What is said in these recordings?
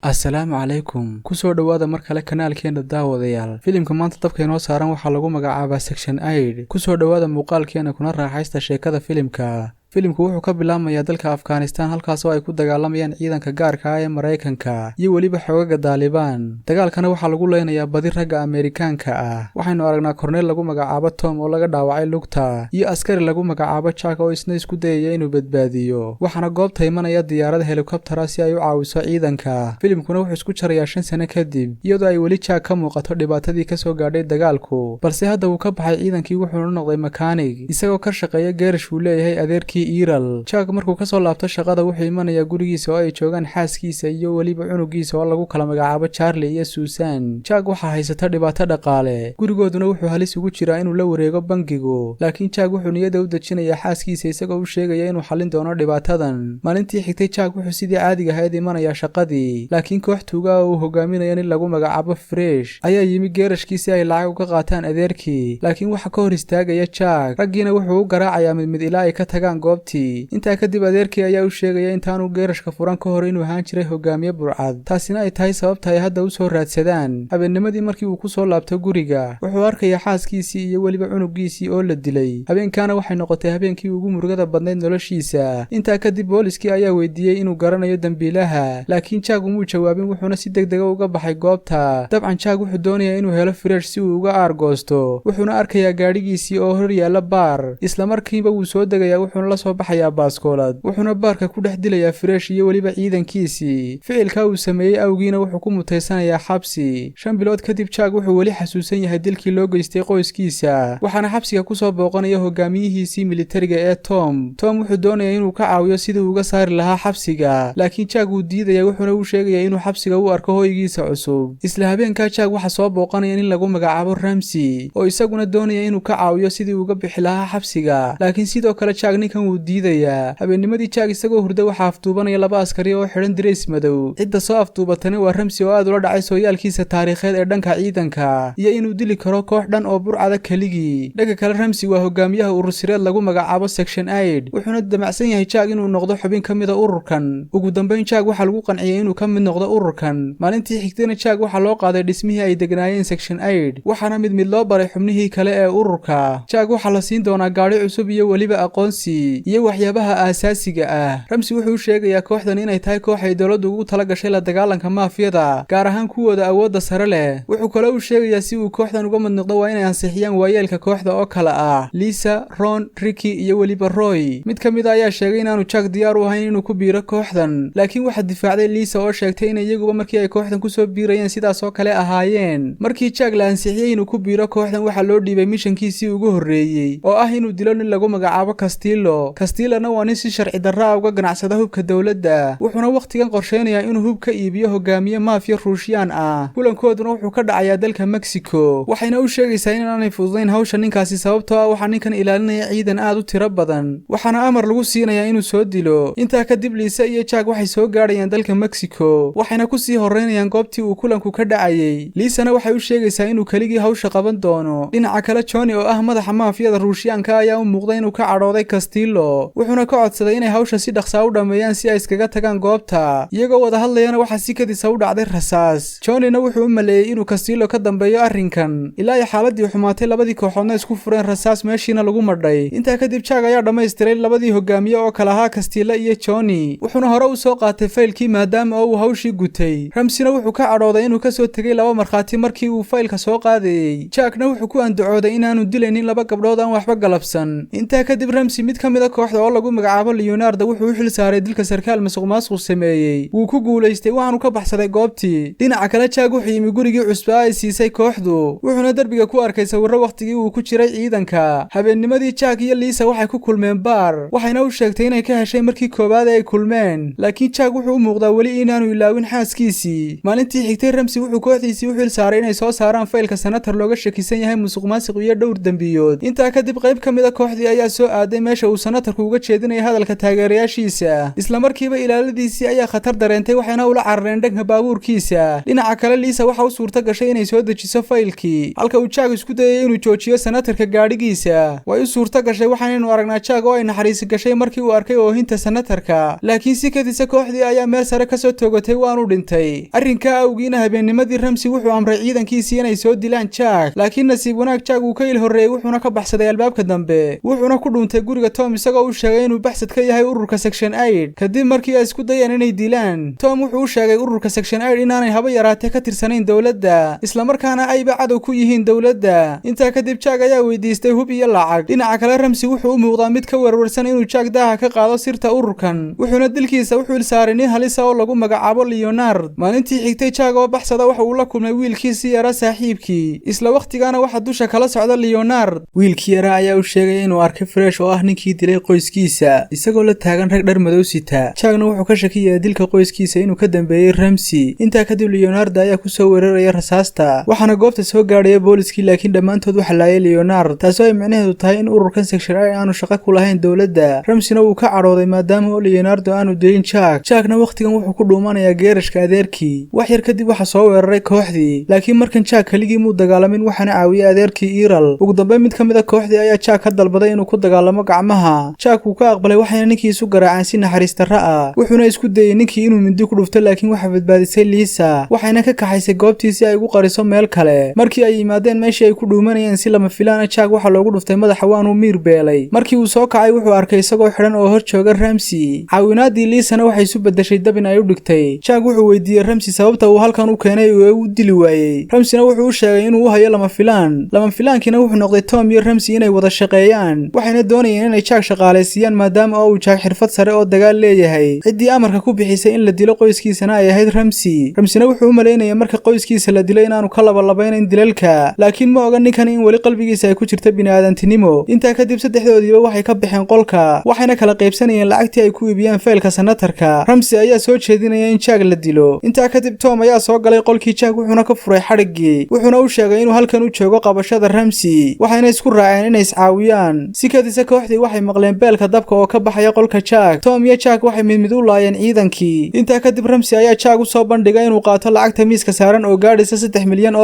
Assalaamu calaykum, kusoo dhowaada mar kale kanaalkeena, daawadayaal. Filimka maanta dabka inoo saaran waxaa lagu magacaabaa Section 8. Kusoo dhowaada muuqaalkeena kuna raaxaysta sheekada filimka. Filimku wuxuu ka bilaabmayaa dalka Afghanistan, halkaas oo ay ku dagaalamayaan ciidanka gaarka ah ee Maraykanka iyo weliba xoogaga Daalibaan. Dagaalkana waxaa lagu leynayaa badi ragga Ameerikaanka ah. Waxaynu aragnaa korneyl lagu magacaabo Tom oo laga dhaawacay lugta iyo askari lagu magacaabo Jack oo isna isku dayaya inuu badbaadiyo. Waxaana goobta imanaya diyaarad helikobtara si ay u caawiso ciidanka. Filimkuna wuxuu isku jarayaa 5 sano kadib, iyadoo ay weli Jack ka muuqato dhibaatadii kasoo gaadhay dagaalku, balse hadda wuu ka baxay ciidankii, wuxuuna noqday makaanig isagoo ka shaqeeya geerash uu leeyahay adeerkii Iral. Jack markuu kasoo laabto shaqada, wuxuu imanayaa gurigiisa oo ay joogaan xaaskiisa iyo weliba cunugiisa oo lagu kala magacaabo Charlie iyo Susan. Jack waxaa haysata dhibaato dhaqaale, gurigooduna wuxuu halis ugu jiraa inuu la wareego bangigu, laakiin Jack wuxuu niyadda u dejinayaa xaaskiisa isagoo u sheegaya inuu xallin doono dhibaatadan. Maalintii xigtay, Jack wuxuu sidii caadiga ahayd imanayaa shaqadii, laakiin koox tuuga oo uu hogaaminaya nin lagu magacaabo Fresh ayaa yimi geerashkii si ay lacag uga qaataan adeerkii, laakiin waxa ka hor istaagaya Jack. Raggiina wuxuu u garaacayaa mid mid ilaa ay ka tagaan goobtii. Intaa kadib, adeerkii ayaa u sheegaya intaanu geerashka furan ka hor inuu ahaan jiray hogaamiye burcad, taasina ay tahay sababta ay hadda u soo raadsadaan. Habeennimadii markii uu ku soo laabto guriga, wuxuu arkayaa xaaskiisii iyo weliba cunugiisii oo la dilay. Habeenkaana waxay noqotay habeenkii ugu murugada badnayd noloshiisa. Intaa kadib, booliskii ayaa weydiiyey inuu garanayo dembiilaha, laakiin Jack umuu jawaabin, wuxuuna si deg dega uga baxay goobta. Dabcan Jack wuxuu doonayaa inuu helo Fresh si uu uga aargoosto, wuxuuna arkayaa gaadhigiisii oo hor yaalla baar. Islamarkiiba wuu soo degayaa, wuxuuna la soo baxayaa baaskoolad, wuxuuna baarka ku dhex dilayaa Fresh iyo weliba ciidankiisii. Ficilkaa uu sameeyey awgiina wuxuu ku mutaysanayaa xabsi. 5 bilood kadib, Jack wuxuu weli xasuusan yahay dilkii loo geystay qoyskiisa, waxaana xabsiga kusoo booqanaya hogaamiyihiisii militariga ee Tom. Tom wuxuu doonayaa inuu ka caawiyo sidii uga saari lahaa xabsiga, laakiin Jack wuu diidaya, wuxuuna u sheegayaa inuu xabsiga u arko hoygiisa cusub. Isla habeenkaa Jack waxaa soo booqanaya nin lagu magacaabo Ramsey oo isaguna doonaya inuu ka caawiyo sidii uga bixi lahaa xabsiga, laakiin sidoo kale Jack ninkan wuu diidayaa. Habeennimadii Jack isagoo hurda waxaa afduubanaya laba askari oo xidhan dirays madow. Cidda soo afduubatana waa Ramsey oo aad ula dhacay sooyaalkiisa taariikheed ee dhanka ciidanka iyo inuu dili karo koox dhan oo burcada keligii. Dhanka kale, Ramsey waa hogaamiyaha urursireed lagu magacaabo Section 8, wuxuuna damacsan yahay Jack inuu noqdo xubin ka mida ururkan. Ugu dambayn, Jack waxaa lagu qanciyey inuu ka mid noqdo ururkan. Maalintii xigtayna, Jack waxaa loo qaaday dhismihii ay degnaayeen Section 8, waxaana mid mid loo baray xubnihii kale ee ururka. Jack waxaa la siin doonaa gaadhi cusub iyo weliba aqoonsi iyo waxyaabaha aasaasiga ah. Ramsey wuxuu u sheegayaa kooxdan inay tahay koox ay dowladdu ugu tala gashay la dagaalanka maafiyada, gaar ahaan kuwooda awoodda sare leh. Wuxuu kale u sheegayaa si uu kooxdan uga mid noqdo waa inay ansixiyaan waayeelka kooxda oo kale ah Lisa, Ron, Ricky iyo weliba Roy. Mid ka mid a ayaa sheegay inaanu Jack diyaar u ahayn inuu ku biiro kooxdan, laakiin waxaa difaacday Lisa oo sheegtay in iyaguba markii ay kooxdan kusoo biirayeen sidaas oo kale ahaayeen. Markii Jack la ansixiyey inuu ku biiro kooxdan, waxaa loo dhiibay mishankiisii ugu horreeyey oo ah inuu dilo nin lagu magacaabo Castillo. Castillona waa nin si sharci darra ah uga ganacsada hubka dowladda, wuxuuna wakhtigan qorsheynayaa inuu hub ka iibiyo hogaamiye maafiya Ruushiyaan ah. Kulankooduna wuxuu ka dhacayaa dalka Mexico, waxayna u sheegaysaa inaanay fududayn hawsha ninkaasi, sababtoo ah waxaa ninkan ilaalinaya ciidan aad u tiro badan, waxaana amar lagu siinayaa inuu soo dilo. Intaa kadib, Lisa iyo Jack waxay soo gaadhayaan dalka Mexico, waxayna kusii horreynayaan goobtii uu kulanku ka dhacayey. Liisana waxay u sheegaysaa inuu keligii hawsha qaban doono. Dhinaca kale, Johnny oo ah madaxa maafiyada Ruushiyaanka ayaa u muuqday inuu ka cadhooday Castillo, wuxuuna ka codsaday inay hawsha si dhaqsaa u dhammeeyaan si ay iskaga tagaan goobta. Iyagoo wada hadlayana, waxaa si kadisa u dhacday rasaas. Johnnyna wuxuu u maleeyey inuu Castillo ka dambeeyo arrinkan, ilaa ay xaaladii xumaatay, labadii kooxoodna isku fureen rasaas, meeshiina lagu madhay. Intaa kadib, Jack ayaa dhammaystiray labadii hogaamiye oo kale ahaa Castillo iyo Johnny, wuxuuna hore u soo qaatay faylkii maadaama oo uu hawshii gutay. Ramseyna wuxuu ka cadhooday inuu kasoo tegay laba markhaati markii uu faylka soo qaadayey. Jackna wuxuu ku andacooday inaanu dilaynin laba gabdhood aan waxba galabsan. Intaa kadib, Ramsey mid ka mid a kooxda oo lagu magacaabo Leonardo wuxuu u xil saaray dilka sarkaal masuqmaasuq sameeyey. Wuu ku guulaystay, waxaanu ka baxsaday goobtii. Dhinaca kale, Jack wuxuu yimi gurigii cusbaa ay siisay kooxdu, wuxuuna derbiga ku arkay sawirro wakhtigii uu ku jiray ciidanka. Habeennimadii, Jack iyo Liisa waxay ku kulmeen baar, waxayna u sheegtay inay ka heshay markii koowaad ee ay kulmeen, laakiin Jack wuxuu u muuqdaa weli inaanu ilaawin xaaskiisii. Maalintii xigtay, Ramsey wuxuu kooxdiisii u xil saaray inay soo saaraan faylka senator looga shakisan yahay musuqmaasuq iyo dhowr dembiyood. Intaa kadib, qayb ka mid a kooxdii ayaa soo aaday meesha uu senatorku Senatarku uga jeedinaya hadalka taageerayaashiisa. Isla markiiba ilaaladiisii ayaa khatar dareentay, waxayna ula carareen dhanka baabuurkiisa. Dhinaca kale, Liisa waxa u suurta gashay inay soo dejiso faylkii, halka uu Jack isku dayay inuu joojiyo senatarka gaadhigiisa. Way u suurta gashay. Waxaanaynu aragnaa Jack oo ay naxariisi gashay markii uu arkay oohinta senatarka, laakiin si kadisa kooxdii ayaa meel sare kasoo toogatay, waanu dhintay. Arrinkaa awgiina habeennimadii Ramsi wuxuu amray ciidankiisii inay soo dilaan Jack, laakiin nasiib wanaag Jack uu ka il horreeyey, wuxuuna ka baxsaday albaabka dambe, wuxuuna ku dhuuntay guriga Tom, isagoo u sheegay inuu baxsad ka yahay ururka Section 8. Kadib markii ay isku dayeen inay dilaan Tom, wuxuu u sheegay ururka Section 8 inaanay haba yaraatee ka tirsanayn dowladda, islamarkaana ayba cadow ku yihiin dowladda. Intaa kadib Jack ayaa weydiistay hub iyo lacag. Dhinaca kale, Ramsi wuxuu u muuqdaa mid ka werwarsan inuu Jack daaha ka qaado sirta ururkan, wuxuuna dilkiisa u xil saaray nin halisa oo lagu magacaabo Leonard. Maalintii xigtay, Jack oo baxsada waxa uu la kulmay wiilkiisii yaraa saaxiibkii, isla wakhtigaana waxaa dusha kala socda Leonard. Wiilkii yaraa ayaa u sheegay inuu arkay Fresh oo ah ninkii dilay qoyskiisa, isagoo la taagan rag dhar madow sita. Jackna wuxuu ka shakiyaa dilka qoyskiisa inuu ka dambeeyey Ramsi. Intaa kadib Leonard ayaa kusoo weeraraya rasaasta, waxaana goobta soo gaadhaya booliskii, laakiin dhammaantood waxa laayay Leonard, taasoo ay micnaheedu tahay in ururkan Section 8 aanu shaqo ku lahayn dowladda. Ramsina wuu ka cadhooday maadaama oo Leonardo aanu dilin Jack. Jackna wakhtigan wuxuu ku dhuumanayaa geerashka adeerkii. Wax yar kadib waxa soo weeraray kooxdii, laakiin markan Jack keligii muu dagaalamin, waxaana caawiyey adeerkii Iral. Ugu dambeyn mid ka mid a kooxdii ayaa Jack ka dalbaday inuu ku dagaalamo gacmaha. Jack wuu ka aqbalay, waxayna ninkii isu garaaceen si naxariis darro ah, wuxuuna isku dayey ninkii inuu mindi ku dhufto, laakiin waxa badbaadisay Liisa, waxayna ka kaxaysay goobtii si ay ugu qariso meel kale. Markii ay yimaadeen meeshii ay ku dhuumanayeen, si lama filaana Jack waxaa loogu dhuftay madaxa, waanuu miir beelay. Markii uu soo kacay, wuxuu arkay isagoo xidhan oo hor jooga Ramsi. Caawinaadii Liisana waxay isu beddeshay dabin ay u dhigtay. Jack wuxuu weydiiyey Ramsi sababta uu halkan u keenay oo u dili waayey. Ramsina wuxuu u sheegay inuu u hayo lama filaan. Lama filaankiina wuxuu noqday Tom iyo Ramsi inay wada shaqeeyaan, waxayna doonayeen inay Jack shaqaalaysiiyaan maadaama oo uu Jack xirfad sare oo dagaal leeyahay. Ciddii amarka ku bixisay in la dilo qoyskiisana ay ahayd Ramsi. Ramsina wuxuu u malaynayay marka qoyskiisa la dilo inaanu ka labalabaynayn dilalka, laakiin ma oga ninkan in weli qalbigiisa ay ku jirta bini'aadantinimo. Intaa kadib saddexdoodiiba waxay ka baxeen qolka, waxayna kala qaybsanayeen lacagtii ay ku iibiyeen faylka senatarka. Ramsi ayaa soo jeedinaya in Jack la dilo. Intaa kadib Tom ayaa soo galay qolkii Jack, wuxuuna ka furay xadhiggii, wuxuuna u sheegay inuu halkan u joogo qabashada Ramsi, waxayna isku raaceen inay iscaawiyaan. Si kadisa kooxdii waxay maqleen beelka dabka oo ka baxaya qolka Jack. Tom iyo Jack waxay mid mid u laayeen ciidankii. Intaa kadib Ramsi ayaa Jack u soo bandhigay inuu qaato lacagta miiska saaran oo gaadhaysa $3 milyan,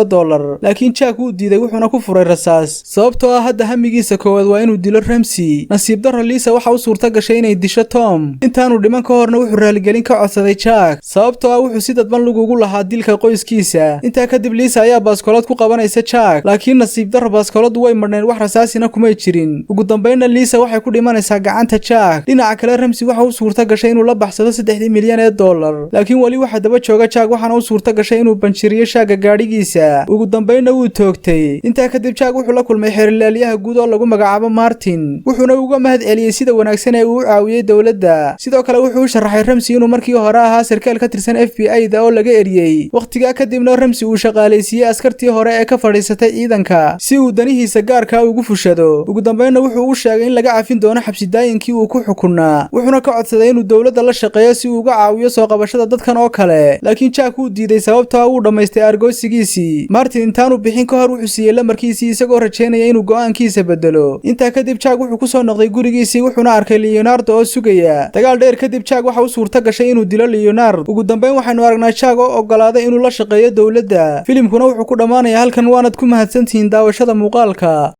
laakiin Jack wuu diiday, wuxuuna ku furay rasaas, sababtoo ah hadda hamigiisa koowaad waa inuu dilo Ramsi. Nasiib darro, Liisa waxa u suurta gashay inay disho Tom. Intaanu dhiman ka horna wuxuu raaligelin ka codsaday Jack, sababtoo ah wuxuu si dadban lugugu lahaa dilka qoyskiisa. Intaa kadib Liisa ayaa baaskoolad ku qabanaysa Jack, laakiin nasiib darro baaskooladu way madhneen, wax rasaasina kumay jirin. Ugu dambeynna Liisa waxay ku dhimanaysaa gacanta Jack. Dhinaca kale, Ramsi waxa u suurta gashay inuu la baxsado $3 milyan, laakiin weli waxaa daba jooga Jack, waxaana u suurta gashay inuu banjiriyo shaaga gaadhigiisa. Ugu dambeynna wuu toogtay. Intaa kadib Jack wuxuu la kulmay xeerilaalyaha guud oo lagu magacaabo Martin, wuxuuna uga mahad celiyey sida wanaagsan ee uu u caawiyey dowladda. Sidoo kale wuxuu u sharaxay Ramsi inuu markii hore ahaa sarkaal ka tirsan FBI da oo laga eriyey, wakhtigaa kadibna Ramsi uu shaqaalaysiiyey askartii hore ee ka fadhiisatay ciidanka si uu danihiisa gaarkaa ugu fushado. Ugu dambeynna wuxuu u sheegay in laga cafin doono xabsidaayinkii uu ku xukunnaa, wuxuuna ka codsaday inuu dowladda la shaqeeyo si uu uga caawiyo soo qabashada dadkan oo kale, laakiin Jack wuu diiday, sababtoo wuu dhammaystay aargoosigiisii. Martin intaanu bixin ka hor wuxuu siiyey lamarkiisii, isagoo rajaynaya inuu go'aankiisa bedelo. Intaa kadib Jack wuxuu ku soo noqday gurigiisii, wuxuuna arkay Leonardo oo sugaya. Dagaal dheer kadib Jack waxa u suurta gashay inuu dilo Leonard. Ugu dambeyn waxaynu aragnaa Jack oo ogolaaday inuu la shaqeeyo dowladda. Filimkuna wuxuu ku dhammaanayaa halkan. Waanad ku mahadsantihiin daawashada muuqaalka.